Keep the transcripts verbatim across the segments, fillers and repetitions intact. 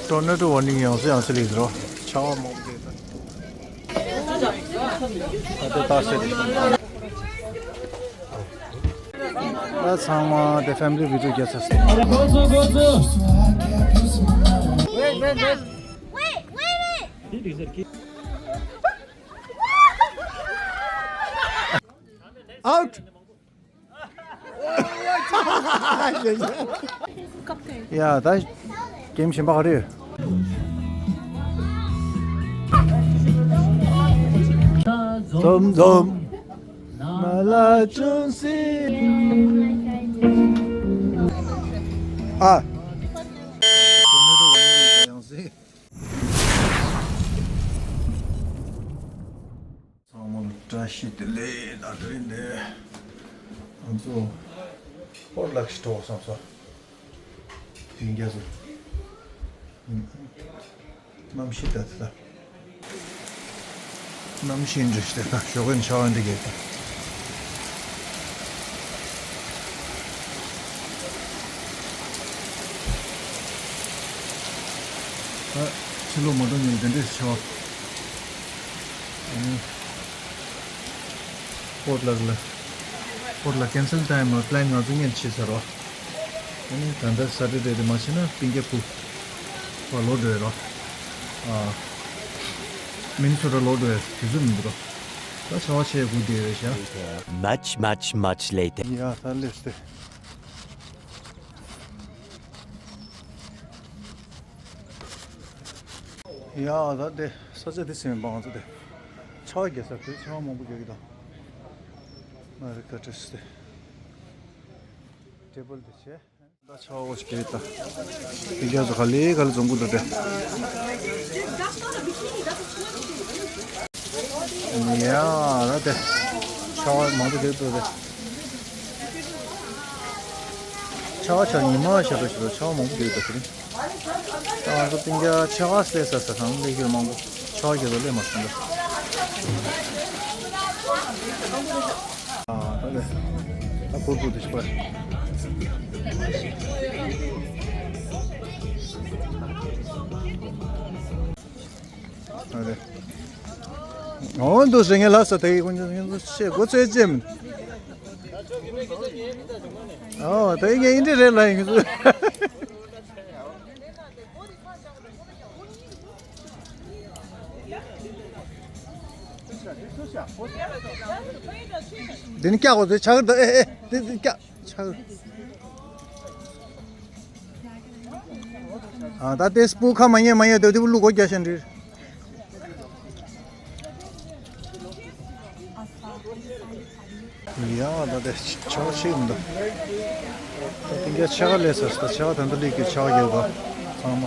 Tornado warning ཡང་སེ་ཡང་སེ་ལེགས་རོ། ཆར་པ་མང་པོ་རེད་ད། ད་ལྟ་ཏག་སེ་རེད། ད་ཚང་མ་དེ་family video རྒྱག་ཚར་སོང་། Wait, wait, wait. Out. ཡ་ད་གེམ་གཞན་པ་ག་རེ་ཡོད། འཛོམས་འཛོམས་མ་ལ་ཅུང་སི། ཨ། ཡང་སྲིད། ཚང་མ་ལ་བཀྲ་ཤིས་བདེ་ལེགས། ད་དེ་རིང་འདི་ང་ཚོ་སྤོར་ལག་ཤི་འགྲོ་བསམ་སོང་། དེང་རྒྱ་ཚོ་གནམ་གཤིས་ད་ད་ད་གནམ་གཤིས་འདྲ་ཞིག་ད་ད་ཞོགས་ཀས་ཆར་པ་འདི་གས་ད། ད་ཕྱི་ལོགས་མ་འགྲོ་ཉིན་དེ་འདྲས་ཆར་པ། སྤོར་ལག་ལ། སྤོར་ལག་cancel time ལ་plan ང་ཚོ་སྔོན་བྱས་ཚར་བ། ཨ་ནི་ད་ལྟ་Saturday དེ་མ་བྱས་ན་སྤུན་ཀྱག་ཕུ་བ་ལོག་འགྲོ་ཡ་རོ། ཨ། Minnesota ལོག་འགྲོ་ཡ་དུས་ཚོད་མི་འདུག་རོ། ད་ཆར་པ་ཆེ་དགུ་དེ་རེད་ཤག Much, much, much later. ཡ་ད་སླེབས་ཏེ། ཡ་ད་དེ་ས་ཆ་དེ་ཟིན་པ་ང་ཚོ་དེ། ཆར་པ་རྒྱག་ས་དེ་ཆར་པ་མང་པོ་རྒྱག་གི་ད། མ་རེད་ཀ་ཏྲེས་དེ། ཊེ་བལ་དེ་བྱས། ད་ཆར་པ་ཞིག་རྒྱག་གི་ད། དེ་རྒྱ་ཚོ་ག་ལེ་ག་ལེ་འཛོམས་གི་འདུག་དེ། ཡ་ད་དེ། ཆར་པ་མང་པོ་རྒྱག་གི་འདུག་དེ། ཆར་པ་ཆར་ཉི་མ་ཤར་འགྲོ་ཞིག་ལ་ཆར་པ་མང་པོ་རྒྱག་གི་འདུག་དེ་རིང་། ད་ང་ཚོ་སྤུན་ཀྱག་ཆར་པ་སླེབས་ས་ས་དང་སླེབས་རྒྱུ་མང་པོ་ཆར་པ་རྒྱག་ས་སླེབས་མ་སོང་ད། ཨ་ད་ལེ། ད་གུར་གུར་དུ་ཞིག་པ། ཨ་རེ། འོ་འདུག་ཟེར་ངས་ལབ་ས་དེ་གི་ཀུན་ཀྱང་ངས་ཤེས་གོ་ཚོད་ཅེས་མིན། ཨོ་དེ་ངས་ཨིན་དྲི་རེད་ལབ་ཡིན་གི་ཚོད། འདི་ནི་སྐྱག་གོ་ཚོད་ཆག་གི་འདུག་ཨེ་ཨེ་འདི་འདི་སྐྱག་ཆག་གི། ཨ་ད་ལྟའི་སྤུ་ཁ་མ་ཉན་མ་ཉན་དེ་དེ་བུ་ལུ་གོ་རྒྱ་ཤན་རེད། ཡ་ད་དེ་ཆོག་ཤིག་འདུག་ད་དེང་ག་ཆ་ག་ལས་ས་ས་ཆ་ག་ད་འདི་ལས་ཀྱི་ཆ་ག་རྒྱལ་བ་ཚང་མ།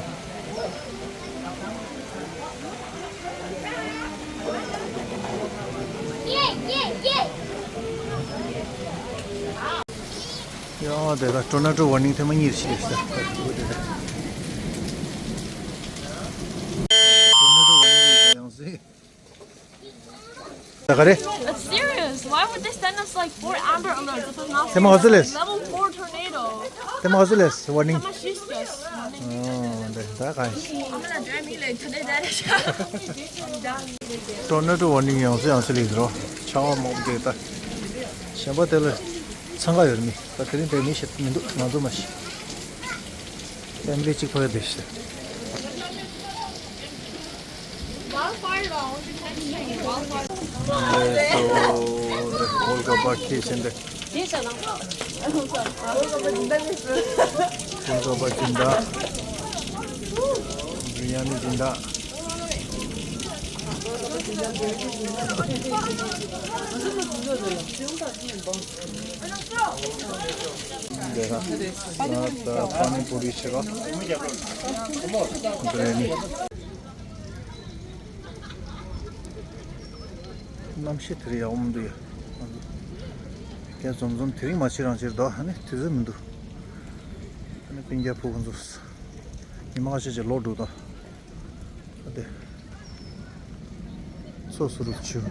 ཡ་དེ་ད་ཊོར་ནེ་ཌོ་ཝར་ནིང་ཐེངས་མ་གཉིས་ཤིག་རེད་ས། ད་ག་རེ། It's serious. Why would they send us like four Amber Alerts if it's not ཐེངས་མ་ག་ཚོད་ལས། Level four tornado. ཐེངས་མ་ག་ཚོད་ལས་ཝར་ནིང་། ཐེངས་མ་བཞི་ལས། ཨོ་འདི་ད་ག་ཡིན། I'm gonna drive me like today that is. ཊོར་ནེ་ཌོ་ཝར་ནིང་ཡང་སེ་ཡང་སེ་ལས་རོ། ཆར་པ་མང་པོ་རྒྱག་ད། གཞན་པ་དེ་ལ་འཚང་ཁ་ཡོད་མི། ད་དེ་རིང་དེ་མི་ཤེས་མི་འདུག་ང་ཚོ་མ་ཤེས། ཕེ་མི་ལི་གཅིག་ཕ་གི་བསྡད་ཤག་ལས་སོ་ཀོལ་ཀ་པ་ཁེ་ཆེན་དེ། ཀོལ་ཀ་པ་སྦྱིན་བདག་ཀོལ་ཀ་པ་སྦྱིན་བདག་བི་རི་ཡ་ནི་སྦྱིན་བདག་འདི་ར། ད་ད་པ་ནི་པུ་རི་ཆེ་ར། འདི་ར་ནི། གནམ་གཤིས་དེ་རིང་ཡག་པོ་མི་འདུག་ཡ། ཀྱང་འཛོམས་འཛོམས་དེ་རིང་མ་ཕྱི་རང་ཕྱིར་འདུག་ཨ་ནི་དུས་ཚོད་མི་འདུག་ཨ་ནི་སྤུན་ཀྱག་ཕྲུ་གུ་ཚོ། ཉི་མ་ཁ་ཤས་ཅིག་ལོག་འགྲོ་དང་། ཨ་དེ། སོ་སོ་རུ་ཆུ།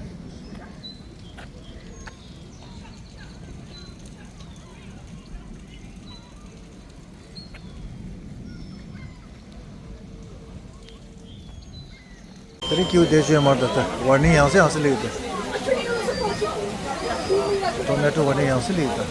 རིང་ཀིའུ་དེ་བྱོས་མར་ད་ད་ཝར་ནིང་ཡང་སེ་ཡང་སེ་ལེགས་ད། ཊོ་མེ་ཊོ་ཝར་ནིང་ཡང་སེ་ལེགས་ད། དེ་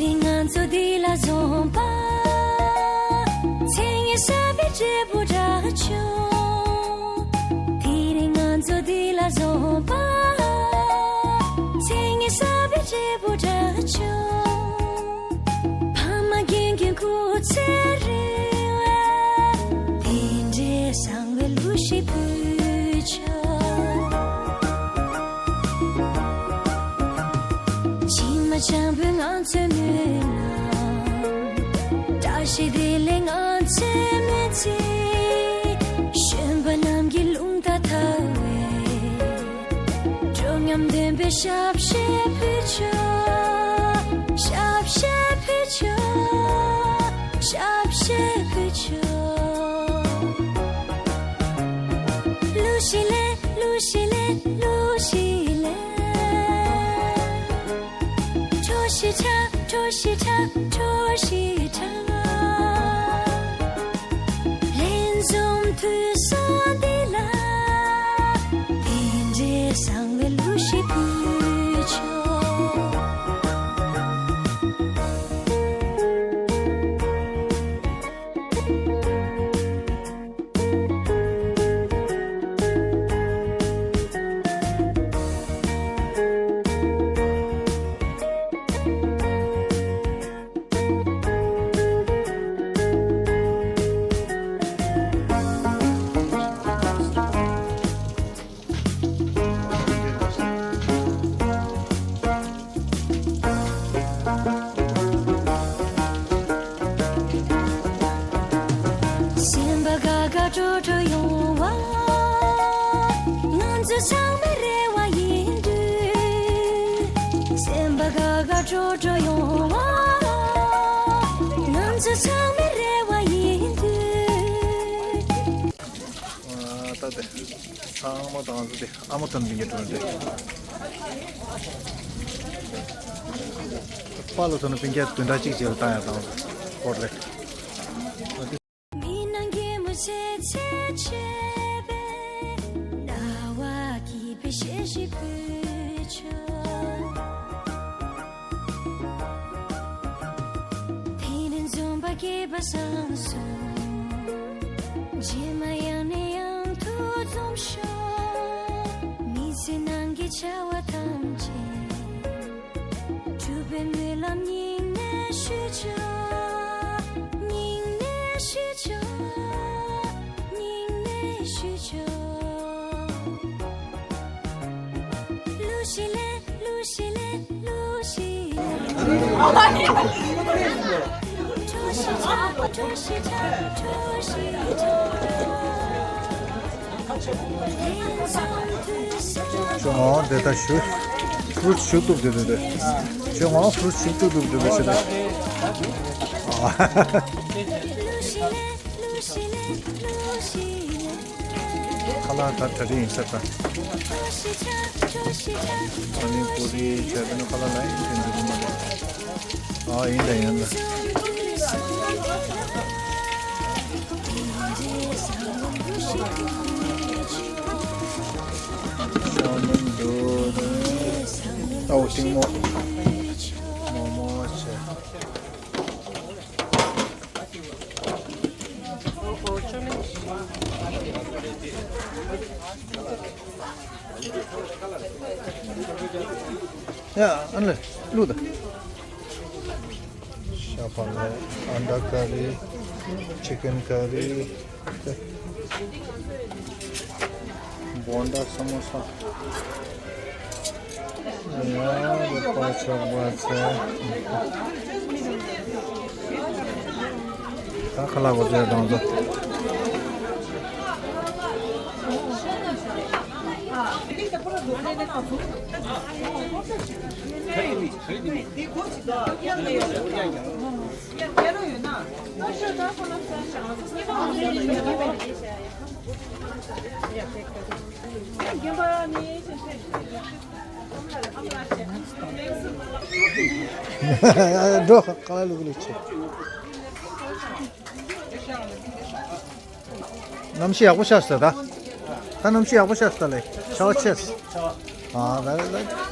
རིང་ང་ཚོ་འདི་ལ་འཛོམས་པ། མཚན་སྙན་གསར་པའི་འབྲས་བུ་འདྲ་བྱུང་། དེ་རིང་ང་ཚོ་འདི་ལ་འཛོམས་པ། མཚན་སྙན་གསར་པའི་འབྲས་བུ་འདྲ་བྱུང་། ཕ་མ་རྒན་རྒོན་སྐུ་ཚེ་རིང་བའི། དེ་འདྲའི་བཟང་བའི་གླུ་ཞིག་ཕུལ་ཆོག། ཕྱི་མ་འཆམ་པོའི་ང་ཚོའི་སྨོན་ལམ། བཀྲ་ཤིས་བདེ་ལེགས་ང་ཚོའི་སྨོན་ཚིག། གཞོན་པ་རྣམས་ཀྱི་རླུང་རྟ་དར་བའི། འགྲོ་སྙོམས་ལྡན་པའི་ཞབས་ཕྱི་ཕུལ་ཆོག། ཞབས་ཕྱི་ཕུལ་ཆོག། ཞབས་ཕྱི་ཕུལ་ཆོག། གླུ་ཞིག་ལེན། གླུ་ཞིག་ལེན། གླུ་ཞིག་ལེན། བྲོ་ཞིག་འཁྲབ། བྲོ་ཞིག་འཁྲབ། བྲོ་ཞིག་འཁྲབ། ལྷན་འཛོམས་དུས་སུ་འདི་ལ། དེ་འདྲའི་བཟང་བའི་གླུ་ཞིག་ཕུལ་ཆོག། སེམས་པ་དགའ་དགའ་སྤྲོ་སྤྲོ་ཡོང་བ། ང་ཚོ་ཚང་མའི་རེ་བ་ཡིན་དུས། སེམས་པ་དགའ་དགའ་སྤྲོ་སྤྲོ་ཡོང་བ། ང་ཚོ་ཚང་མའི་རེ་བ་ཡིན་དུས། ཨ། ད་དེ་ཚང་མ་དང་དེ་ཨ་མ་ཐོན་པིན་ཀྱི་གྲོན་དེ། པཱ་ལགས་ཐོན་པིན་ཀྱི་བདུན་ཕྲག་གཅིག་རྗེས་ལ་བཏང་ཡ་དང་། སྐོར་ལེ། མི་ནང་གི་མུ་ཚེ་ཚེ་ཆེ་བའི། ཟླ་བ་སྐྱིད་པའི་བཤད་ཤིག་ཕུལ་ཆོག། དེ་ནས་འཛོམས་པ་སྐྱིད་པ་བཟང་སོང་། རྗེས་མ་ཡང་ནས་ཡང་དུ་འཛོམས་ཤོག། མི་ཚེ་ནང་གི་བྱ་བ་ཐམས་ཅད། གྲུབ་པའི་སྨོན་ལམ་སྙིང་ནས་ཞུ་ཆོག། སྙིང་ནས་ཞུ་ཆོག། སྙིང་ནས་ཞུ་ཆོག། གླུ་ཞིག་ལེན། གླུ་ཞིག་ལེན། གླུ་ཞིག་ལེན། བྲོ་ཞིག་འཁྲབ། བྲོ་ཞིག་འཁྲབ། བྲོ་ཞིག་འཁྲབ། ཁྱོད་ང་དེ་ད་ཞུ། ཕྲུ་ཊི་ཞུ་གཏུབ་དེ་དེ་དེ། ཁྱོད་ང་ཕྲུ་ཊི་ཞུ་གཏུབ་གཏུབ་དེ་དེ་ཞེ་དྲག། ཨ། ཁ་ལག་ད་གྲ་སྒྲིག་ཡིན་ས་ད། ཨ་ནི་པུ་རི་བྱས་པ་ནི་ཁ་ལག་ལ་ཡིན་དེ་འདུག་མ་རེད། ཨ་ཡིན་ད་ཡིན་ད། ཤ་མོན་འདུག་ཨོ་ཏིང་མོ། མོག་མོག་བྱས། ཡ། ཨ་ནི་བླུགས་དང་། ཤ་པ་ལ་ཨན་ཌ་ཀ་རི། ཅི་ཀན་ཀ་རི། བོན་ཌ་ས་མོ་ས། ཡ་རེ་པ་ཆག་པ་ཚ། ད་ཁ་ལག་གོ་ཚོད་དང་ཚོ། འགྲོ་ཁ་ལག་ལུག་ལུག་ཆེ། གནམ་གཤིས་ཡག་པོ་ཤར་སོང་ད། ད་གནམ་གཤིས་ཡག་པོ་ཤར་སོང་ད་ལེ། ཆར་པ་ཆེ་སོང་། ཨ་ད་ད།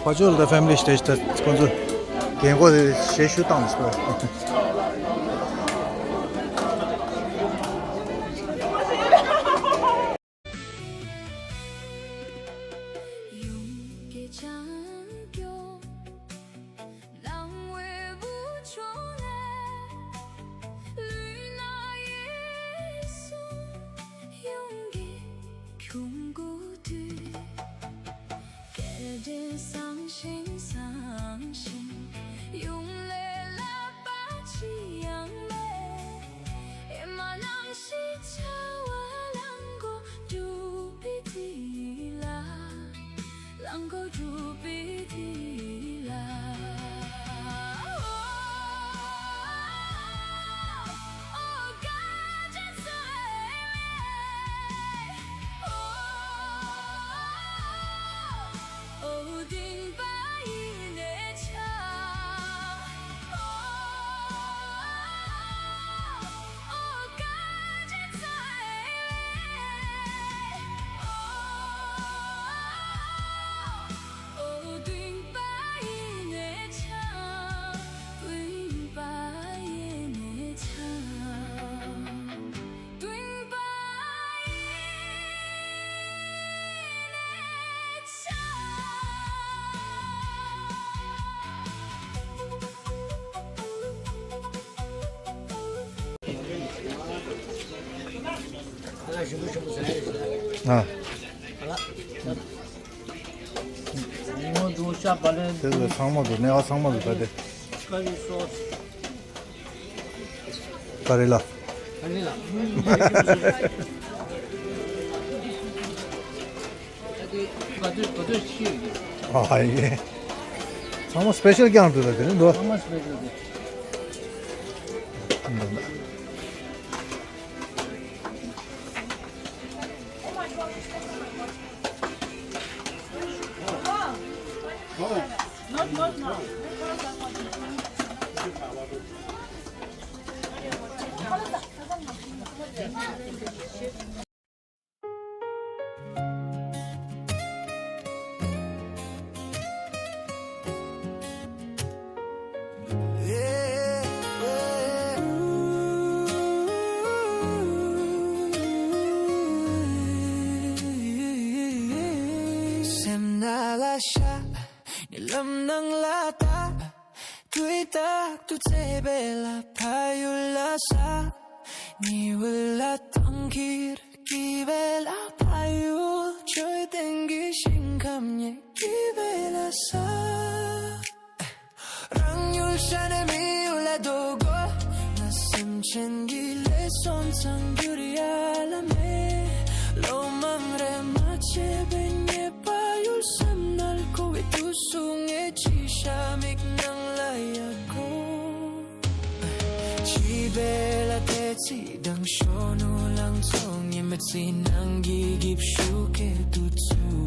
ཕ་ཆོས་ལ་ད་ཕེ་མི་ལི་ཞིག་ད་ཁོང་ཚོ་རྒན་གོག་དེ་ཞལ་བཞུགས་བཏང་ཟེར། གལ་ཏེ་བཟང་ཞིང་བཟང་ཞིང་ཡུམ་ལས་ལྷག་པ་ཅི་ཡང་མེད། ཨེ་མ་ནང་ཞིག་བྱ་བ་གླང་གོག་སྒྲུབ་པའི་དུས་ལ། གླང་གོག་སྒྲུབ་པའི་དུས་ལ། ཨ། དེ་ཚོ་ཚང་མ་འདུག་གནས་པ་ཚང་མ་འདུག་ད་དེ། ཀ་རི་ལ། ཀ་རི་ལ། ཨ་ཡེ། ཚང་མ་སི་པེ་ཤལ་རྐྱང་འདུག་ད་དེ་ནི་འདུག་ཚང་མ་སི་པེ་ཤལ་རྐྱང་། སེམས་ནང་ལ་ཤར། ཉེ་ལམ་ནང་ལ་ལྟ། དུས་རྟག་ཏུ་བརྩེ་བའི་ལ་ཕ་ཡུལ་ལ་ས། ཉི་འོད་ལ་གཏམ་ཁྱེར། སྐྱིད་པའི་ལ་ཕ་ཡུལ། འཕྲོད་བསྟེན་གྱི་ཞིང་ཁམས་ཉེ། སྐྱིད་པའི་ལ་ས། རང་ཡུལ་ཤ་ནས་མི་ཡུལ་ལ་འགྲོ་དགོས། ང་སེམས་ཅན་གྱི་ལས་སོང་ཙང་འགྱུར་ཡ་ལ་མེད། ལོ་མང་རེ་མ་བྱས་པའི་ཉེས་པ་ཡུལ་སེམས་ནང་འཁོར་བའི་དུས་སུ་ངས་ཅི་བྱ་མིག་ནང་ལ་ཡ་གོ། བྱིས་པའི་ལ་དེ་ཚེ་དང་ཤོ་ནུ་ལང་ཚོ་ངེས་མེད་ཚེ་ནང་གི་གིབ་ཤུ་ཀེ་དུ་ཚུ།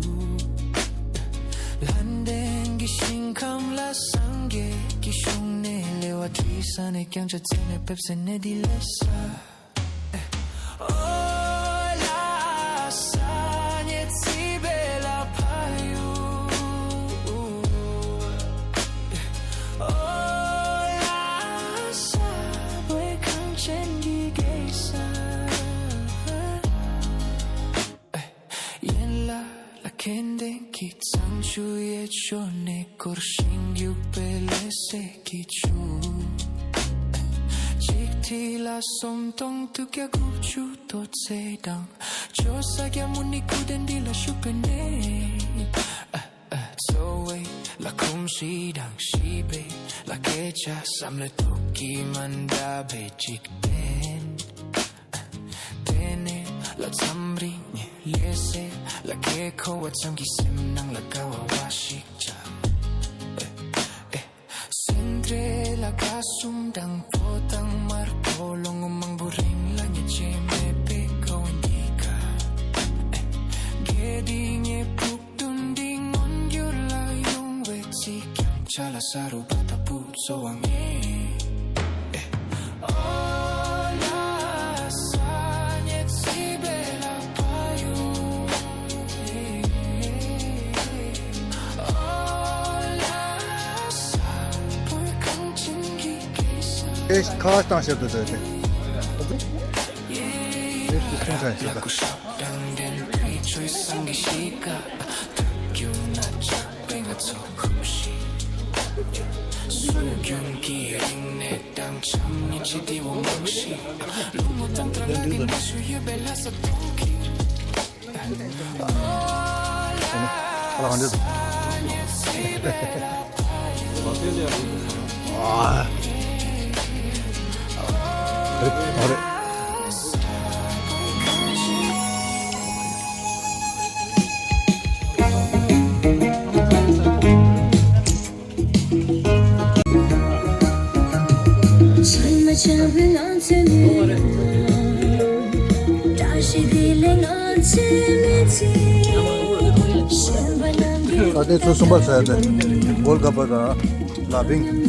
ལྷ་ལྡན་གྱི་ཞིང་ཁམས་ལ་སངས་རྒྱས་ཀྱི་གཞུང་ནས་ལེ་བ་བྲིས་ས་ནས་ཀྱང་ཆ་ཚེ་ནས་ཕེབས་སེ་ནས་འདི་ལས་ས། ཨོ་ལ་ས་ཉེ་ཚིག་པའི་ལ་ཕ་ཡུལ། ཨོ་ལ་ས་བོད་གངས་ཅན་གྱི་རྒྱལ་ས། ཡན་ལག་ལ་ཁེན་ཏན་གྱི་གཙང་ཆུ་ཡི། ཆོ་ནེ་སྐོར་ཤིང་རྒྱུག་པའི་ལས་སེ་གི་ཆུ། གཅིག་ཐི་ལ་སོམ་སྟོང་དུ་ཀྱ་དགུ་བཅུ་དོ་ཚེ་དང་། ཆོ་ས་ཀྱ་མུ་ནི་ཁུ་དན་འདི་ལ་ཤུག་པའི་ནེ། ཚོ་བའི་ལ་ཁུམ་ཤི་དང་ཤི་བའི་ལ་སྐད་ཆ་བསམ་ལེ་ཐུག་གི་མན་ད་བའི་འཇིག་རྟེན། དེ་ནས་ལ་མཚམས་རིང་ལས་སེ་ལ་ཁེ་ཁོ་བ་ཙམ་གྱི་སེམས་ནང་ལ་དགའ་བ་བ་ཞིག་ཅག་སེང་འདྲེ་ལ་དགའ་གསུམ་དང་པོ་དང་དམར་པོ་ལོ་ངོ་མང་པོ་རིང་ལ་ཉེ་ཆེ་མེད་པའི་གོ་འདི་ག་དགེ་སྡིག་ཉེ་ཕུག་དུན་འདི་མངོན་འགྱུར་ལ་ཡོང་བའི་ཚིག་ཀྱང་ཆ་ལ་ས་རུ་པ་ད་བུ་ཚོ་བ་ངེས། ཨེ་ཁ་བཏང་ཤར་དུ་འདོད་དེ། ཨེ་ཤི་ཁྲིན་ཁྲན་ཤི་ད། ད་ལྟའི་ཚོ་གསུམ་པ་ཚོ་ཡ་དེ་གོལ་ཀ་པ་དང་ལ་ཕིང་།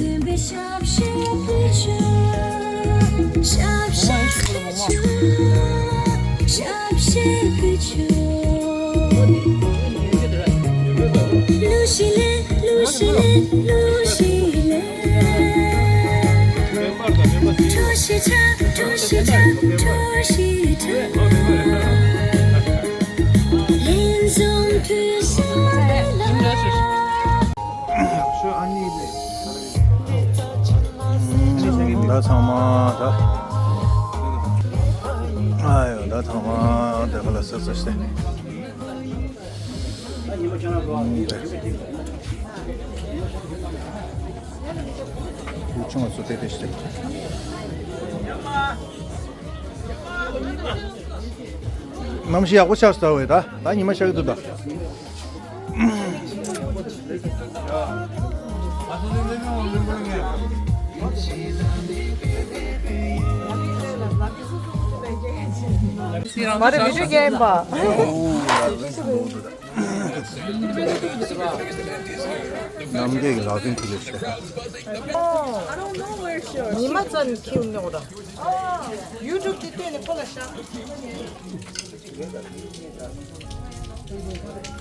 ད་ཚང་མ་ད། ཨ་ཡོ་ད་ཚང་མ་དེ་ཁ་ལ་ས་ས་སྟེ། ཁུ་ཆུང་བ་ཚོ་དེ་དེ་སྟེ། གནམ་གཤིས་ཡག་པོ་ཆགས་སོང་བས་ད། ད་ཉི་མ་ཤར་གི་འདུག་ད། མ་རེད་བི་ཌིའོ་རྒྱག་ཡིན་པ། ནམ་རྒྱལ་གྱི་ལག་འཛིན་ཁུལ་ལས་བྱེད། ཉི་མ་ཙམ་ཁྱིམ་ནོག་ར། ཡུ་ཊུབ་དེ་བལྟས་ནས་ཁོ་ལ་བཞག་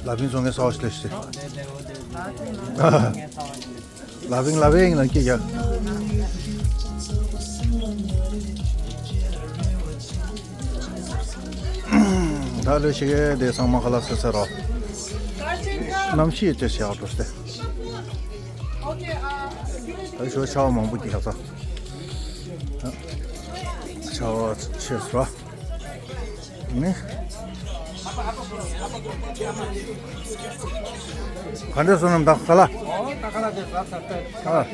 ལ་ཕིང་བཙོང་མཁན་གསར་པ་ཞིག་སླེབས་ཤག་ལ་ཕིང་ལ་ཕིང་ལ་སྐད་རྒྱག་ད་ལོས་ཤེས་དེ་ཚང་མ་ཁ་ལག་ཟེར་ཟེར་རོ། གནམ་གཤིས་ཅི་ཞིག་འགྲོ་སྟེ། ད་ཞོ་ཆར་པ་མང་པོ་སྐྱེས་ཤག་ས། ཆར་པ་ཆེ་སོ། ནི། ག་འདྲ་སོང་ནམ་ད་ཁ་ལག་ཨ།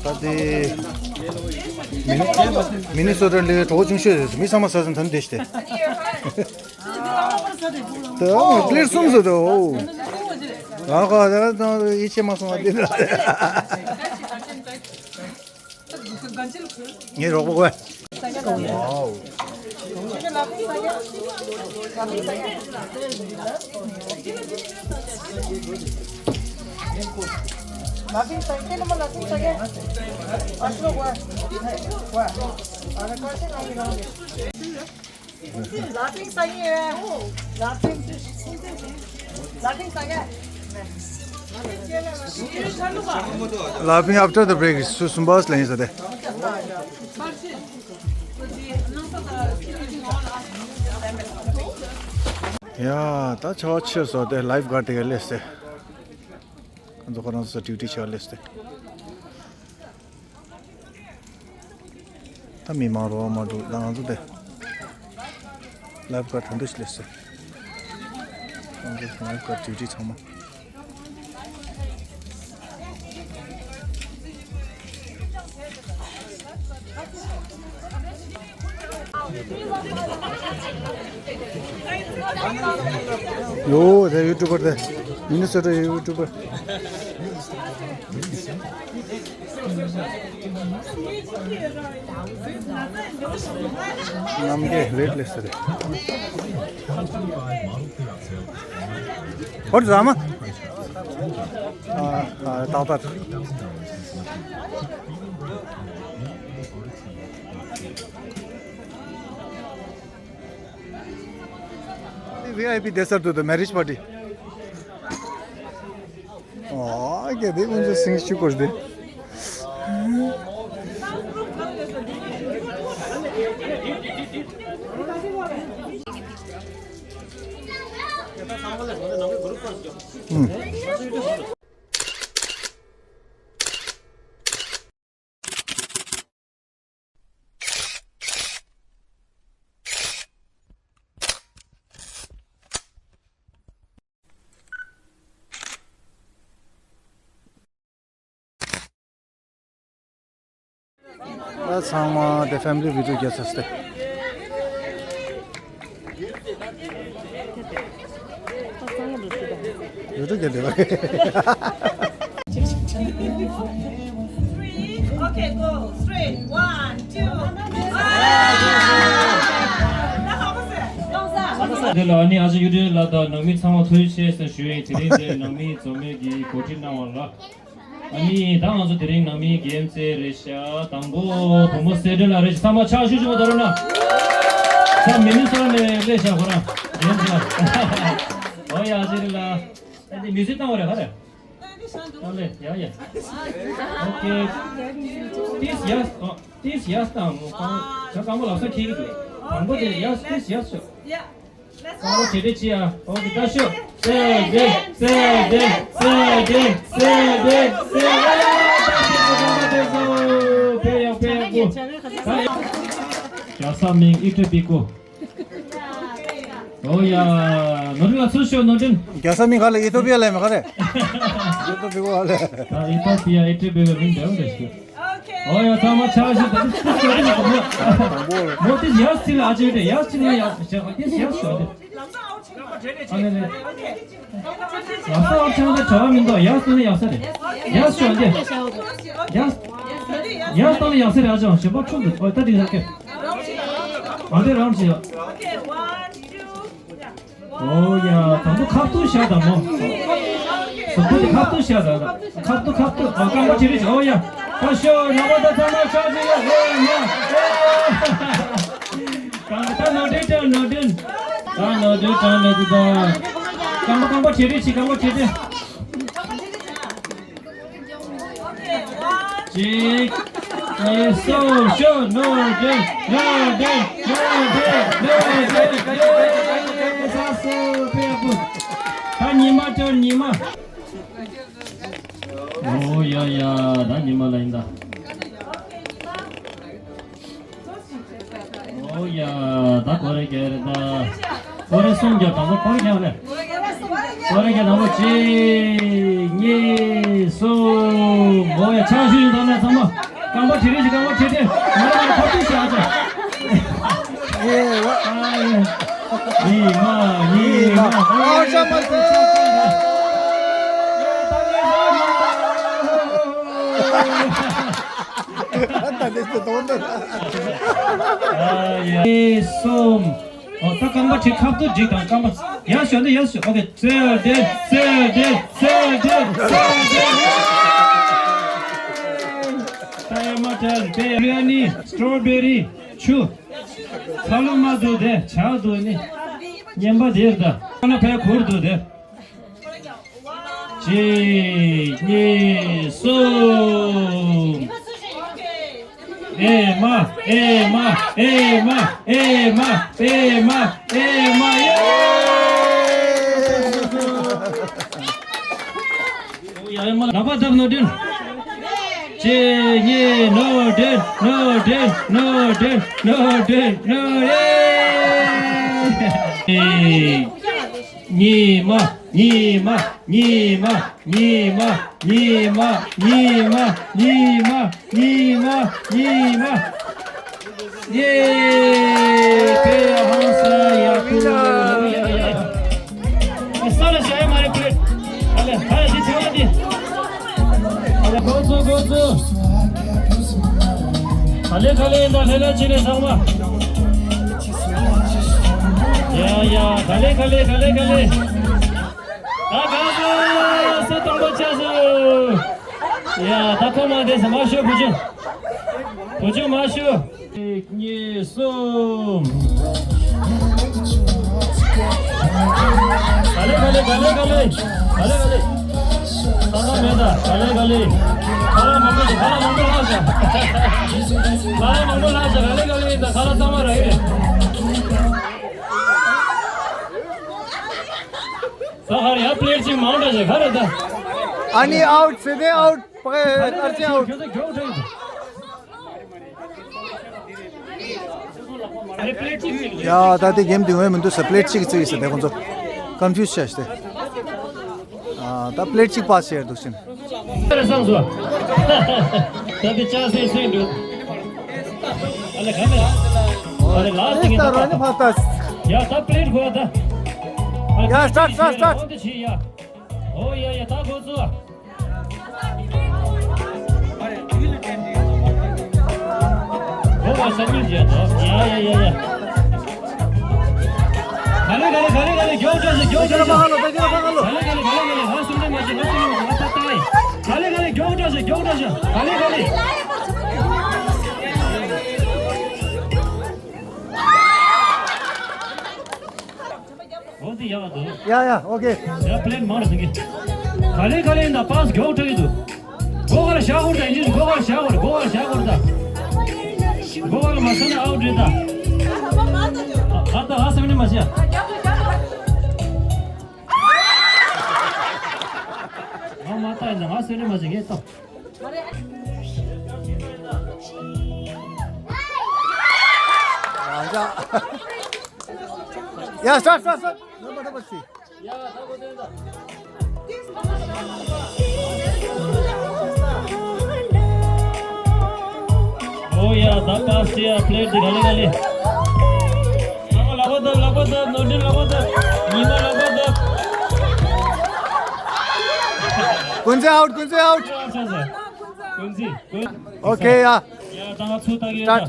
ད་དེ་མི་ནི་སོ་ཊ་ལི་གྲོགས་ཆུང་ཤོས་རེད། མི་ཚང་མ་ཟ་ཟིན་ཐོན་བསྡད་ཤག་སྟེ། ད་ཀླད་གསུམ་བཟོ་འདུག་ཨོ། ང་ཁོ་ད་ད་ཡིད་ཆེས་མ་སོང་བ་དེ་འདྲ། ངའི་རོགས་པ་གོ། ཝའོ། ད་ལྟའི་ཚོ་གསུམ་པ་ཚོ་ཡ་དེ་གོལ་ཀ་པ་དང་། ལ་ཕིང་། ལ་ཕིང་། ལ་ཕིང་། ལ་ཕིང་། Laughing side, laughing side. Aslo wa. Wa. Ara kasi nang nang. Laughing side. Laughing. Laughing side. Laughing after the break. Su sumba sleng sade. ཡ། ད་ཆར་པ་ཆེ་སོང་སྟེ་ལའིཕ་གཱཌ་དེ་ག་སླེབས་སོང་། ཁོང་ཚོ་ཁོ་རང་ཚོ་ཌིའུ་ཊི་བྱེད་པར་སླེབས་སོང་སྟེ། ད་མི་མང་རོ་མ་འགྲོ། ད་ང་ཚོ་དེ་ལའིཕ་གཱཌ་དང་དུ་སླེབས་སོང་། ཁོང་ཚོ་ལའིཕ་གཱཌ་ཌིའུ་ཊི་ཚང་མ། ཡོ། དེ་ཡུ་ཊུ་བར་དེ། མི་ནི་སོ་ཊ་ཡུ་ཊུ་བར། རྣམ་རྒྱལ་རེད་ལེ་ས་རེད། ཧོར་ཟ་མ། ཨ། ཨ། ཏག་ཏག། ཝི་ཨའི་པི་བསྡད་སར་འདུག་ད། མེ་རེཇ་པར་ཊི། ཨོ། ཀྱེ་དེ་ཀུན་སྤྱོད་སིང་ཤུ་སྐོར་དེ། ཨུམ། ད་ཚང་མ་དེ་ཕེ་མི་ལི་བི་ཌི་ཡོ་རྒྱག་ཚར་སྟེ། བི་ཌི་ཡོ་རྒྱག་བསྡད་པ་རེད། Three. Okay, go. Straight. One, two. ཨ། ད་ཧ་གོ་སོང་། དེ་ལ་ཨ་ནི་ཨ་ཅག་ཡུ་ཏི་ལགས་དང་ནང་མི་ཚང་མ་ཐུགས་རྗེ་ཆེ་ཟེར་ཞུ་ཡིན། དེ་རིང་འདིར་ནང་མི་འཛོམས་མེད་ཀྱིས་གོ་སྒྲིག་གནང་བ་ལ། ཨ་ནི་ད་ང་ཚོ་དེ་རིང་ནང་མི་རྒན་རྩེ་རེད་ཤག་དང་པོ་བུ་མོ་སེ་ཌོན་ལགས་རེད་ཤག་ཚང་མ་ཕྱག་ཞུ་ཞུ་བ་ད་རུང་ན། ད་མི་ནི་སོ་ཊ་ནས་སླེབས་ཤག་ཁོ་རང་རྒན་ལགས། ཨོ་ཡ། ཨ་ཅེ་རི་ལགས། ཨ་ནི་མིའུ་ཟིག་བཏང་བ་རེད་ག་རེད། ཨ་ལེ། ཡ་ཡ། ཨོ་ཁེ། ཏིས་ཡ། ཨོ། ཏིས་ཡ་བཏང་མོ། ཁོང་ད་རྐང་པ་ལག་ས་འཁྱེར་གྱི་འདུག་དང་པོ་དེ་ཡ། ཏིས་ཡ་ཤོག་རྐང་པ་དེ་འདྲ་ཅི་ཡ། ཨོ་ཁེ། ད་ཤོག་སེ་ཌེ་སེ་ཌེ་སེ་ཌེ་སེ་ཌེ་སེ་ཌེ། ཨ་ད་ཤོག་རྐང་པ་དེ་ཚོ། དཔེ་ཡག་དཔེ་ཡག་པོ། ད་ཡ། རྒྱལ་ས་མིང་ཨི་ཏྲ་པི་ཀོ། ཨོ་ཡ། ནོར་འཁྲུལ་ལ་ཚུར་ཤོག་ནོར་འཁྲུལ། རྒྱལ་ས་མིང་ག་ལ། ཨི་ཐོ་པི་ཡ་ལ་མི་ག་རེ། ཨི་ཐོ་པི་ཀོ་ལ། ད་ཨི་ཐོ་པི་ཡ་ཨི་ཏྲ་པི་ཀོ་མིང་འདྲ་བོ་རེད་ཤག་ཨོ་ཡ། ཚང་མ་ཕྱག་ཞུ། ད་མོ་དེ་ཡར་ཅིག་ལ། ཨ་ཅེ་དེ་ཡར་ཅིག་ལ། ཡར་ཅིག་ལ་ཡར་ཅིག་ལ། ཨ་ནི་ནི། ལག་ས་འོར་ཆང་དང་བྲོ་བ་མི་འདུག་ཡར་སོང་ན་ཡག་ས་རེད། ཡར་ཤོག་འདི། ཡར། ཡར་སོང་ན་ཡག་ས་རེད། ཨ་ཅང་ཞེ་པོ་ཆུང་འདུག་ཨོ་ད་འདི་ལ་ཁེ། ཨ་འདི་རང་བྱེད། ཨོ་ཡ། དང་པོ་ཁ་ཐུག་བཞག་དང་མོ། གཟུགས་པོ་དེ་ཁ་ཐུག་བཞག་དང་། ཁ་ཐུག་ཁ་ཐུག་ཨ། རྐང་པ་ཇེ་རིང་བྱེད། ཨོ་ཡ། ད་ཤོག་ནང་པ་ད་ཚང་མ་ཕྱག་ཅིག་ཡ། ཨོ་ཡ། རྐང་པ་ད་ནོར་འཁྲུལ་དྲག་ནོར་འཁྲུལ། ད་ནོར་འཁྲུལ་དྲག་ནོར་འཁྲུལ་ད། རྐང་པ་རྐང་པ་ཇེ་རིང་བྱེད། རྐང་པ་ཇེ་རིང་། གཅིག་གཉིས། གསུམ། ཤོག་ནོར་འཁྲུལ་ནོར་འཁྲུལ་ནོར་འཁྲུལ་ནོར་འཁྲུལ། ཡེ། ས་སོ་པེ་པོ། ད་ཉི་མ་ཅོ་ཉི་མ། ཨོ་ཡ་ཡ། ད་ཉི་མ་ལ་ཡིན་ད། ཨོ་ཡ། ད་སྐོར་ར་རྒྱག་རེད་ད། སྐོར་ར་གསུམ་རྒྱག་དང་པོ་སྐོར་ར་རྒྱག་ལེ། སྐོར་ར་རྒྱག་དང་པོ་གཅིག་གཉིས། གསུམ། ཨོ་ཡ། ཕྱག་ཞུ་ཡིན་ད་ནས་ཚང་མ། རྐང་པ་ཇེ་རིང་བྱེད། རྐང་པ་ཇེ་རིང་། ང་རང་ཁ་ཐུག་བཞག་ཅིག་ཨ་ཡ། ཉི་མ་ཉི་མ། ཨོ་ཤ་མ་ཟེར། ད་ནས་དོན་དུ། ཨ་ཡ། གསུམ། ཨོ་ད་རྐང་པ་ཁྲིད། ཁ་ཐུག་སྒྲིག་དང་། རྐང་པ་ཡར་ཞོག་འདི་ཡར་ཞོག་ཨོ་ཁེ། སེ་ཌེ་སེ་ཌེ་སེ་ ད་ཡ་མ་ད་དེ་རི་ཡ་ནི་སི་ཊོ་བེ་རི་ཆུ། ཚ་ལུ་མ་འདུག་དེ་ཇག་འདུག་ནི། ངན་པ་དེར་ད་ཁ་ན་ཕའི་གུར་འདུག་དེ། གཅིག་གཉིས་གསུམ། ཨེ་མ་ཨེ་མ་ཨེ་མ་ཨེ་མ་ཨེ་མ་ཨེ་མ། ཡེ། ཡ་ཡ་མ་ལག་པ་བརྡབ། ནོར་འཁྲུལ། གཅིག་གཉིས། ནོར་འཁྲུལ། ནོར་འཁྲུལ། ནོར་འཁྲུལ། ནོར་འཁྲུལ། ནོར། ཡེ། གཉིས་མ། གཉིས་མ། གཉིས་མ། གཉིས་མ། གཉིས་མ། གཉིས་མ། གཉིས་མ། གཉིས་མ། གཉིས་མ། ཡེ། དཔེ་ཡག་ཧང་སང་ཡག་པོ། ཡ་ཡ་ཡ། ས་ལ་བཞག་ཡ་མ་རེད་པས། ཨ་ལེ་ཧ་ལེ་འདི་ཐེ་བ་འདི། ཨ་ལེ་འགོ་ཚུགས་འགོ་ཚུགས། ག་ལེ་ག་ལེ་ཡིན་ད་ལྷན་རྒྱས་ཕྱི་ནས་ཚང་མ། ཡ་ཡ་ག་ལེ་ག་ལེ་ག་ལེ་ག་ལེ། ད་ག་ས་ས་དང་པོ་ཆགས་སོང་། ཡ་ད་ཁོ་མ་བསྡད་ས་མ་ཤོད། བུ་ཆུང་བུ་ཆུང་མ་ཤོད། གཉིས་གསུམ། ག་ལེ་ག་ལེ་ག་ལེ་ག་ལེ། ག་ལེ་ག་ལེ། ཁ་ལག་མེད་ད། ག་ལེ་ག་ལེ། ཁ་ལག་མང་པོ་འདུག་ཁ་ལག་མང་པོ་ལྷག་ཤག་ཁ་ལག་མང་པོ་ལྷག་ཤག་ག་ལེ་ག་ལེ་ཡིན་ད། ཁ་ལག་གཙང་མ་རག་གི་རེད། ད་ག་རེ་ཡ་པི་ལེ་ཊི་གཅིག་མང་དྲགས་ཤག་ག་རེ་ད། ཨ་ནི་ཨའུཊ་ཟེར་ཏེ་ཨའུཊ། ཕ་གི་ཨར་ཅན་ཨའུཊ། ཁྱོད་ཚོ་མགྱོགས་དྲགས་ཡོད། ཡ་ད་དེ་གེམ་དེ་ངོས་མི་འདུག་ས། པི་ལེ་ཊི་གཅིག་བརྩིགས་ས། དེ་ཁོང་ཚོ་ཀོན་ཕིའུ་སི་བྱས་ཏེ། ཨ་ད་པི་ལེ་ཊི་གཅིག་པ་ཟེར་འདུག་ཕྱིན། ད་དེ་ལྕགས་སྲེག་སྲེག་འདུག་ཨ་ལེ་ག་ལེ། ཨ་ལེ་ལ་སི་ཊི་ཡིན་ད། ཡ་ད་པི་ལེ་ཊི་དགོས་ད། ཡ་སི་ཊཱཊ་སི་ཊཱཊ་སི་ཊཱཊ། ཨོ་དེ་བྱས་ཡ། ཨོ་ཡ་ཡ་ད་འགོ་ཚུགས། ག་ལེ་ག་ལེ་ག་ལེ་ག་ལེ། མགྱོགས་མགྱོགས་བྱས། མགྱོགས་མགྱོགས་བྱས། ག་ལེ་ག་ལེ་ག་ལེ་ག་ལེ། ང་སུམ་སྟོན་མ་བྱེད། ང་སུམ་སྟོན་མ་བྱེད། ང་ཏག་ཏག་ཡིན། ག་ལེ་ག་ལེ། མགྱོགས་མགྱོགས་བྱས། མགྱོགས་མགྱོགས་བྱས། ག་ལེ་ག་ལེ། འོ་དེ་ཡག་འདུག་ཡ་ཡ་ཨོ་ཁེ། ཡ་པི་ལེ་ཊི་མང་རུ་ཟིན་གི། ག་ལེ་ག་ལེ་ཡིན་ད། པཱས་མགྱོགས་དྲགས་ཀྱི་འདུག་སྒོ་ཁར་བཞག་དགོས་རེད་ད། ཡིན་གྱི་སྒོ་ཁར་བཞག་དགོས་རེད། སྒོ་ཁར་བཞག་དགོས་རེད་ད། སྒོ་ཁར་མ་བཞག་ན་ཨའུཊ་རེད་ད། ཨ་ད་ཨ་སེམས་ནི་མ་བྱེད། ང་མ་ལྟ་ཡིན་ད། ང་སེམས་ནི་མ་བྱེད། ངས་ལྟ། ཡ་སི་ཊཱཊ་སི་ཊཱཊ་སི་ཊཱཊ། ཨོ་ཡ་ད་པཱས་བྱས་ཡ། པི་ལེ་ཊི་དེ་ག་ལེ་ག་ལེ། ལག་པ་ལག་པ་བརྡབ། ལག་པ་བརྡབ། ནོར་འཁྲུལ་ལག་པ་བརྡབ། ཉི་མ་ལག་པ་བརྡབ། ཀུན་མཛོད་ཨའུཊ། ཀུན་མཛོད་ཨའུཊ། ཀུན་མཛོད། ཨོ་ཁེ་ཡ། ཡ་ད་ང་ཚུར་ལྟ་གི་ཡོད་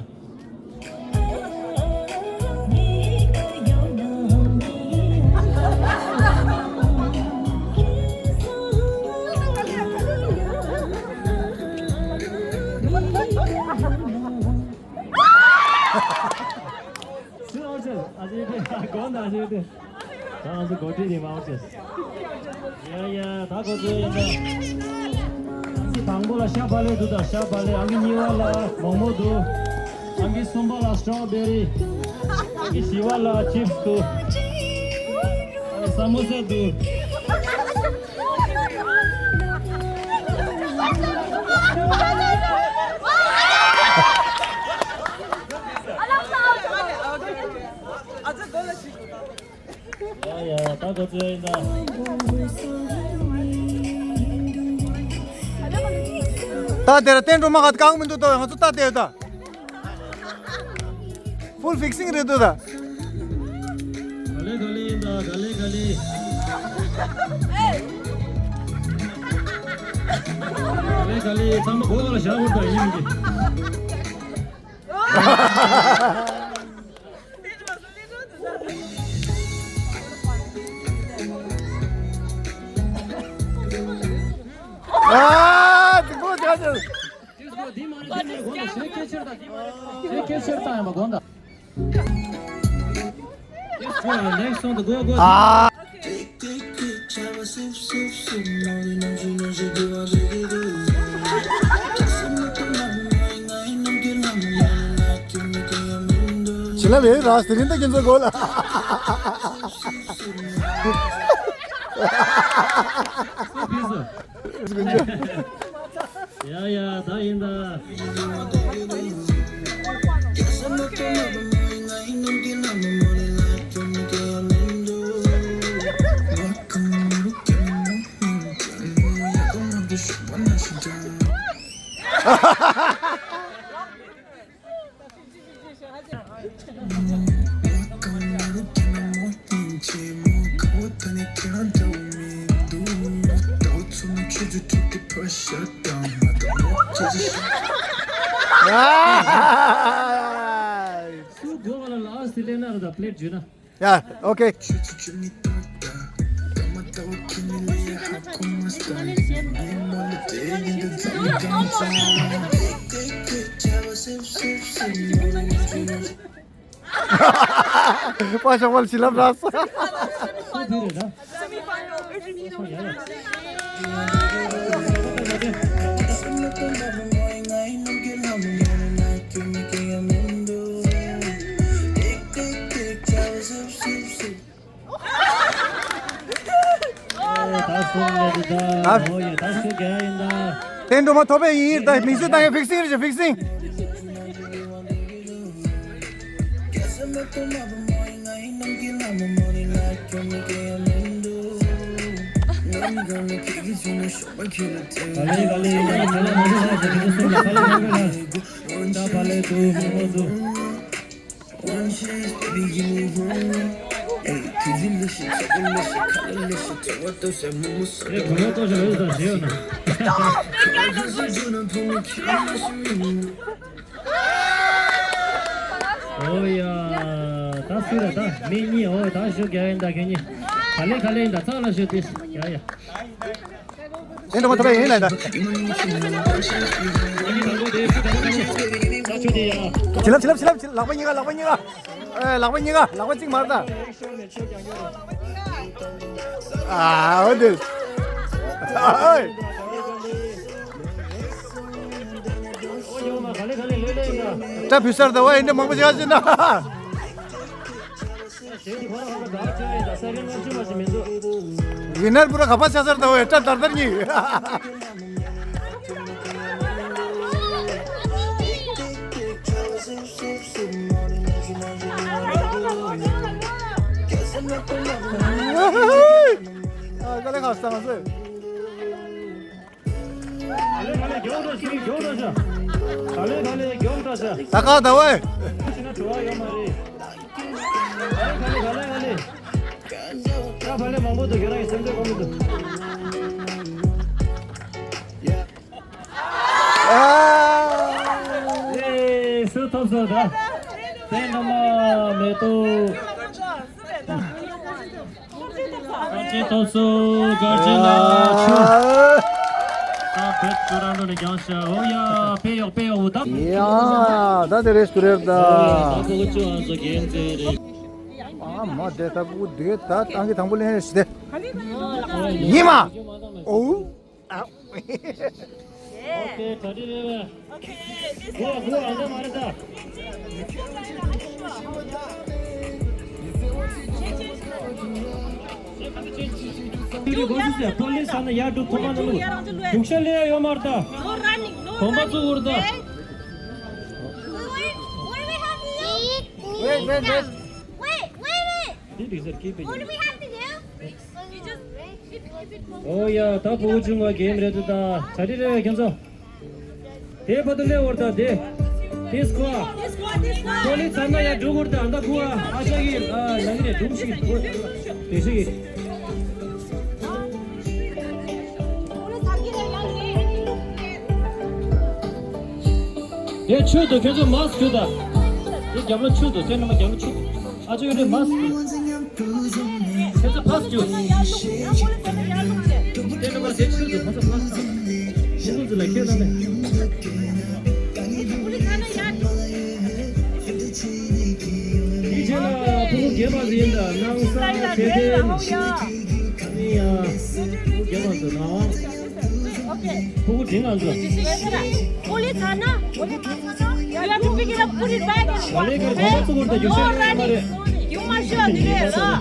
ད། སི་ཊཱཊ། ད་ང་ཚོ་འགོ་ཁྲིད་ནས་མར་བྱས། ཡ་ཡ་ད་ཁོ་ཚོ་ཡིན་ད། ཨང་ཀི་དང་པོ་ལ་ཤ་བག་ལེབ་འདུག་ད་ཤ་བག་ལེབ། ཨང་ཀི་གཉིས་པ་ལ་མོག་མོག་འདུག་ཨང་ཀི་གསུམ་པ་ལ་སི་ཊོ་བེ་རི། ཨང་ཀི་བཞི་པ་ལ་ཅིབ་སི་འདུག་ཨང་ཀི་ས་མོ་ས་འདུག་ཡ་ཡ་ད་ག་ཚོད་ཡིན་ད། ད་དེར་བསྟན་སྒྲོལ་མ་ག་དཀའ་མི་འདུག་ད། ང་ཚོ་ད་དེ་ད། ཕུལ་ཕིག་སིང་རེད་འདུག་ད། ག་ལེ་ག་ལེ་ཡིན་ད། ག་ལེ་ག་ལེ། ག་ལེ་ག་ལེ། ཚང་མ་སྒོ་ཁ་ལ་བཞག་དགོས་ད། ཡིན་གྱི། This one, next on the go, go. ཨ། བྱིན་རླབས་ཡོད་ར། དེ་རིང་ད་ཁྱེད་ཚོ་དགོས་ལ། ཡ་ཡ། ད་ཡིན་ད། ཡ། ཨོ་ཁེ། པ་ཤོག་པ་ལ་བྱིན་རླབས་རག་སོང་། ད་སུ་ལས་འདི་ད། ཨ། ཨོ་ཡ། ད་སུ་རྒྱལ་ཡིན་ད། བསྟན་སྒྲོལ་མ་ཐོབ་པའི་ཡིན་ད། མིང་གཞི་བཏང་ཡ་ཕིག་སིང་རེད་ཤག་ཕིག་སིང་། ཨོ་ཡ། ད་སུ་རེད་ད། མི་གཉིས། ཨོ་ད་ཞུ་རྒྱག་ཡིན་ད་ཁྱེད་གཉིས། ག་ལེ་ག་ལེ་ཡིན་ད། ཚང་ལ་ཞུ་དེ། ཡ་ཡ། ཨེ་འགྲོ་མ་ཐུབ་པ་ཡིན་ལ་ད། བྱིན་རླབས་བྱིན་རླབས་བྱིན་རླབས། ལག་པ་གཉིས་ཀ་ལག་པ་གཉིས་ཀ། ཨེ་ལག་པ་གཉིས་ཀ། ལག་པ་གཅིག་མར་ད། ཨ་འོ་དེ། ཨོ་ཡ། སྐྲ་ཕུད་སར་ད་བ་ཡིན་འདྲ་མང་པོ་བྱས་ཟིན་ན། ཝི་ནར་པུ་ར་ག་པ་ཆ་སར་ད་བས་སྐྲ་དར་དར་གཉིས། ཨ་དཀའ་ལས་ཁག་སོང་ཟེར། ག་ལེ་ག་ལེ་མགྱོགས་འགྲོ་ཤིག་མགྱོགས་འགྲོ་ཤག་ག་ལེ་ག་ལེ་མགྱོགས་འགྲོ་ཤག་ད་ག་ད་ཝེ། ཕྱིན་ན་བྲོ་བ་ཡོད་མ་རེད། ག་ལེ་ག་ལེ་ག་ལེ་ག་ལེ། ད་ག་ལེ་མང་པོ་འདུག་ཁྱེད་རང་གི་སེམས་ཁྲལ་དགོས་མི་འདུག་ཨེ་སུ་ཐོབ་སོང་ད། བསྟན་སྒྲོལ་མ་མེ་ཏོག་དཀར་ཆེན་ཐོབ་སོང་། དཀར་ཆེན་ལ་ཆུ། ད་བེད་ཁོ་རང་ལོ་ནས་རྒྱང་ཤ། ཨོ་ཡ། དཔེ་ཡག་དཔེ་ཡག་འོ་ད། ཡ་ད་དེ་རེད་སུ་རེད་ད། ད་ཁོ་ཆུ་ཨ་ཟོ་རྒྱན་ཙེ་རེད། ཨ་མ་དེ་ད་ཁོ་དེ་ད་ཏང་གི་དང་པོ་ལེན་ཞིག་དེ། ཉི་མ། ཨོ། ཨོ་ཁེ། གྲ་སྒྲིག་རེད་བས། གོ་གོ་ཨ་འདྲ་མ་རེད་ད། ཏི་རི་གོ་སི་སི་པོ་ལིས་ས་ན་ཡར་འགྲོ། ཐོག་མ་ན་ལུག་དུག་ཤ་ལེ་ཡོད་མ་རེད་ད། གོམ་པ་བཙུགས་འུར་ད། Wait, wait, wait. Wait, wait, wait. What do we have to do? ཨོ་ཡ། ད་བུ་ཆུང་བ་གེམ་རེད་འདུག་ད། གྲ་སྒྲིག་རེད་ཁྱོད་ཚོ། དེ་བར་དུ་སླེབས་འོར་ད་དེ། དེ་སྐོར། ཁོ་ལི་ཚང་མ་ཡར་འགྲོ་འོར་ད། ཨ་ད་ཁུ་ཨ་ཨ་ཅག་གི་ཨ་ལང་རེད་འགྲོ་ཞིག་དེ་ཞིག་གི། དེ་ཆུ་འདུག་ཁྱོད་ཚོ་མཱ་སི་ཁུ་ད། དེ་རྒྱབ་ལ་ཆུ་འདུག་དེ་ནང་མ་རྒྱབ་ལ་ཆུ་འདུག་ཨ་ཅོ་ཡོད་རེད་མཱ་སི་ཁུ། ཁྱོད་ཚོ་ཕ་སི་ཁུ། དེ་ནང་མ་དེ་ཆུ་འདུག་ཁོ་ཚོ་ཕ་སི་ཁུ། ཁོ་ཚོ་ལ་ཁྱེད་ད་ནས། དེའི་རྗེས་ལ་ཕྲུ་གུ་རྒན་པ་ཟིག་ཡིན་ད། སྣང་ས་ཚེ་བརྟན། ཨ་ནི་ཡ། རྒན་པ་ཟེར་ན། ཕྲུ་གུ་དེ་ང་ཚོ། ཨོ་ལེ་ཚ་ན། ཡ་ཐུག་པི་ཀི་ལ་པུ་རི་བ་གི། ཨོ་ལེ་གར་གོམ་པ་ཚུགས་གོ་ད་རྒྱུ་ཤ་རེད་མ་རེད། ཡུ་མ་ཤོ་འདི་རེད་ཨ།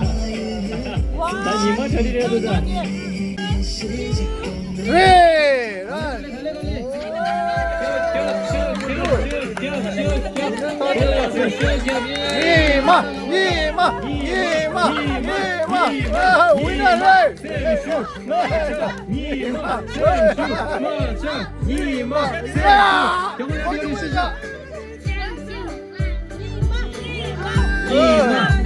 ད་ཉི་མ་ཁྲ་ཁྲི་རེད་འདུག་ད། རེད་ར། ཉི་མ། ཉི་མ། ཉི་མ། ཉི་མ། ཨ། ཝི་ན་རེད། ཉི་མ། ཉི་མ། ཉི་མ། ཉི་མ། ཉི་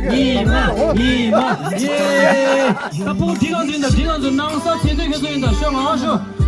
མ། ཉི་མ། ཡེ། ད་ཕྲུ་གུ་འདི་གང་ཚོ་ཡིན་ད། འདི་གང་ཚོ། སྣང་ས་ཚེ་བརྟན་ཁྱེད་ཚོ་ཡིན་ད། ཤོག་ང་ཤོག